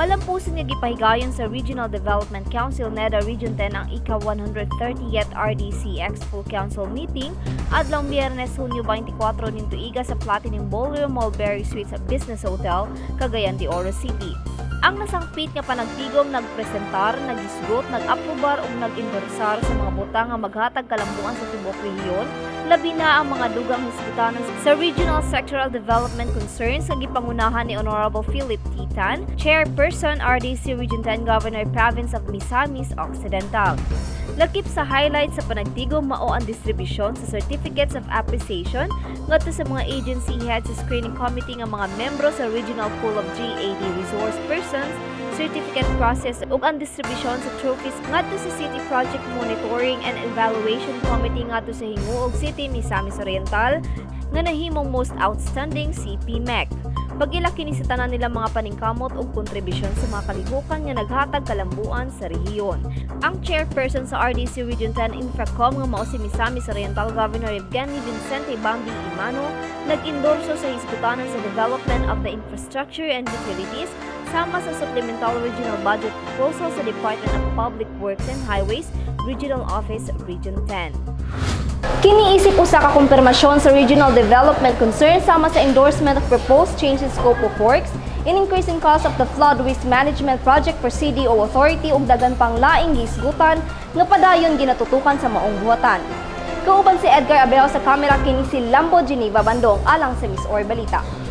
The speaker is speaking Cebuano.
Malampuson nga gipahigayon sa Regional Development Council NEDA Region 10 ang ika-130th RDCX Full Council Meeting adlawng Biyernes, Hunyo 24 ning tuiga sa Platinum Ballroom, Mulberry Suites Business Hotel, Cagayan de Oro City. Ang nasangpit nga panagtigom nagpresentar, naghisgot, nag-aprobar ug nag-endorsar sa mga butang nga maghatag kalambuan sa tibuok rehiyon, labi na ang mga dugang hisgutanan sa Regional Sectoral Development Concerns nga gipangunahan ni Honorable Philip T. Tan, Chairperson RDC Region 10, Governor Province of Misamis Occidental. Lakip sa highlights sa panagtigom mao ang distribusyon sa Certificates of Appreciation ngadto sa mga agency heads sa screening committee nga mga membro sa Regional Pool of GAD Resource Persons, certificate process ug ang distribusyon sa trophies ngadto sa City Project Monitoring and Evaluation Committee ngadto sa Gingoog City, Misamis Oriental nga nahimong Most Outstanding CPMEC. Pag-ila kini sa tanan nila mga paningkamot ug kontribusyon sa mga kalihukan nga naghatag kalambuan sa rehiyon. Ang chairperson sa RDC Region 10 Infracom nga mao si Misamis Oriental Governor Evgeny Vicente Bambi Emano nag-endorso sa hisgutanan sa development of the infrastructure and utilities sama sa supplemental regional budget proposal sa Department of Public Works and Highways Regional Office Region 10. Kini isip usa ka kumpirmasyon sa regional development concern sama sa endorsement of proposed change in scope of works in increasing cost of the flood risk management project for CDO Authority ug daghan pang laing gihisgutan nga padayon ginatutukan sa maong buhatan. Kauban si Edgar Abejo sa kamera, kini si Lambo Geneva Bandong alang sa MisOr Balita.